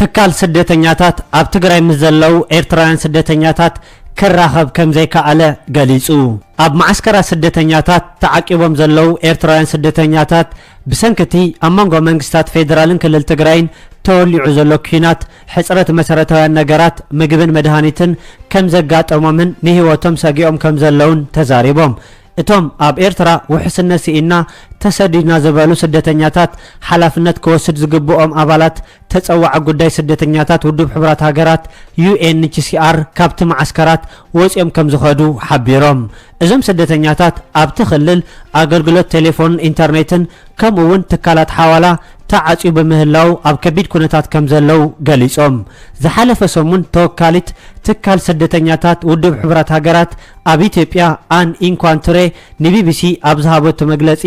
ትካል ስደተኛታት ኣብ ትግራይ ምስ ዘለዉ ኤርትራውያን ስደተኛታት ክራኸብ ከም ዘይከኣለ ገሊጹ። ኣብ መዓስከራት ስደተኛታት ተዓቂቦም ዘለዉ ኤርትራውያን ስደተኛታት ብሰንኪ እቲ ኣብ መንጎ መንግስታት ፌደራልን ክልል ትግራይን ተወሊዑ ዘሎ ኲናት ሕጽረት መሰረታውያን ነገራት ምግብን መድሃኒትን ከም ዘጋጠሞምን ንህይወቶም ሰጊኦም ከም ዘለውን ተዛሪቦም። እቶም ኣብ ኤርትራ ውሕስነት ስኢና ተሰዲድና ዝበሉ ስደተኛታት ሓላፍነት ክወስድ ዝግብኦም ኣባላት ተጸዋዒ ጉዳይ ስደተኛታት ውድብ ሕቡራት ሃገራት ዩ ኤን ኤች ሲ ኣር ካብቲ መዓስከራት ወጺኦም ከም ዝኸዱ ሓቢሮም። እዞም ስደተኛታት ኣብቲ ክልል ኣገልግሎት ቴሌፎንን ኢንተርኔትን ከምኡ እውን ትካላት ሓዋላ ተዓጽዩ ብምህላው ኣብ ከቢድ ኩነታት ከም ዘለዉ ገሊጾም። ዝሓለፈ ሰሙን ተወካሊት ትካል ስደተኛታት ውድብ ሕቡራት ሃገራት ኣብ ኢትዮጵያ ኣን ኢንኳንትሬ ንቢቢሲ ኣብ ዝሃበቶ መግለጺ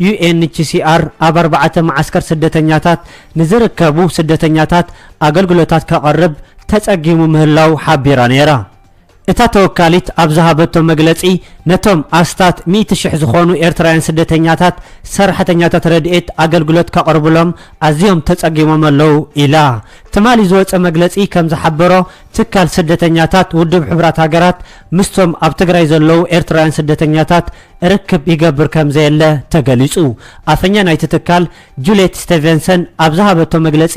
ዩ ኤን ኤች ሲ ኣር ኣብ ኣርባዕተ መዓስከር ስደተኛታት ንዝርከቡ ስደተኛታት ኣገልግሎታት ከቕርብ ተጸጊሙ ምህላው ሓቢራ ነይራ። እታ ተወካሊት ኣብ ዝሃበቶ መግለጺ ነቶም ኣስታት ሚእቲ ሽሕ ዝኾኑ ኤርትራውያን ስደተኛታት ሰራሕተኛታት ረድኤት ኣገልግሎት ከቕርብሎም ኣዝዮም ተጸጊሞም ኣለዉ ኢላ። ትማሊ ዝወጸ መግለጺ ከም ዝሓበሮ ትካል ስደተኛታት ውድብ ሕቡራት ሃገራት ምስቶም ኣብ ትግራይ ዘለዉ ኤርትራውያን ስደተኛታት ርክብ ይገብር ከም ዘየለ ተገሊጹ። ኣፈኛ ናይቲ ትካል ጁልየት ስቴቨንሰን ኣብ ዝሃበቶ መግለጺ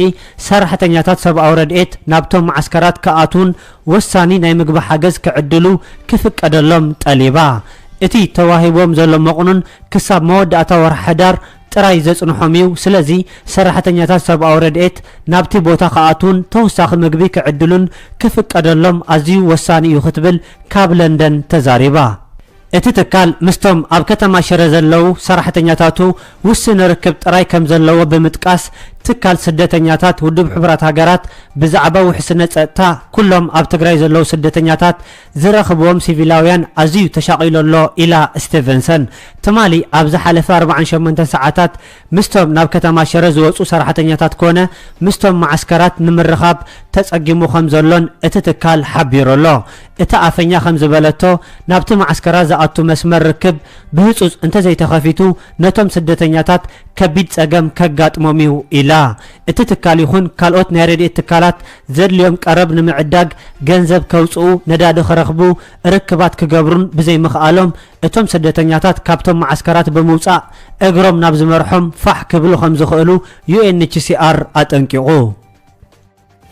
ሰራሕተኛታት ሰብኣዊ ረድኤት ናብቶም መዓስከራት ክኣትዉን ወሳኒ ናይ ምግቢ ሓገዝ ክዕድሉ ክፍቀደሎም ጠሊባ። እቲ ተዋሂቦም ዘሎ መቕኑን ክሳብ መወዳእታ ወርሒ ሕዳር ጥራይ ዘጽንሖም እዩ። ስለዚ ሰራሕተኛታት ሰብኣዊ ረድኤት ናብቲ ቦታ ክኣትዉን ተወሳኺ ምግቢ ክዕድሉን ክፍቀደሎም ኣዝዩ ወሳኒ እዩ ክትብል ካብ ለንደን ተዛሪባ። እቲ ትካል ምስቶም ኣብ ከተማ ሽረ ዘለዉ ሰራሕተኛታቱ ውስን ርክብ ጥራይ ከም ዘለዎ ብምጥቃስ ትካል ስደተኛታት ውድብ ሕቡራት ሃገራት ብዛዕባ ውሕስነት ጸጥታ ኩሎም ኣብ ትግራይ ዘለዉ ስደተኛታት ዝረኽብዎም ሲቪላውያን ኣዝዩ ተሻቒሉ ኣሎ ኢላ ስቴቨንሰን። ትማሊ ኣብ ዝሓለፈ ኣርባዓን ሸሞንተን ሰዓታት ምስቶም ናብ ከተማ ሽረ ዝወጹ ሰራሕተኛታት ኮነ ምስቶም መዓስከራት ንምርኻብ ተጸጊሙ ከም ዘሎን እቲ ትካል ሓቢሩ ኣሎ። እታ ኣፈኛ ከም ዝበለቶ ናብቲ መዓስከራት ዝኣቱ መስመር ርክብ ብህጹጽ እንተዘይተኸፊቱ ነቶም ስደተኛታት ከቢድ ጸገም ከጋጥሞም እዩ ኢላ። እቲ ትካል ይኹን ካልኦት ናይ ረድኤት ትካላት ዘድልዮም ቀረብ ንምዕዳግ ገንዘብ ከውጽኡ፣ ነዳዲ ክረኽቡ፣ ርክባት ክገብሩን ብዘይምኽኣሎም እቶም ስደተኛታት ካብቶም መዓስከራት ብምውጻእ እግሮም ናብ ዝመርሖም ፋሕ ክብሉ ከም ዝኽእሉ ዩ ኤን ኤች ሲ ኣር ኣጠንቂቑ።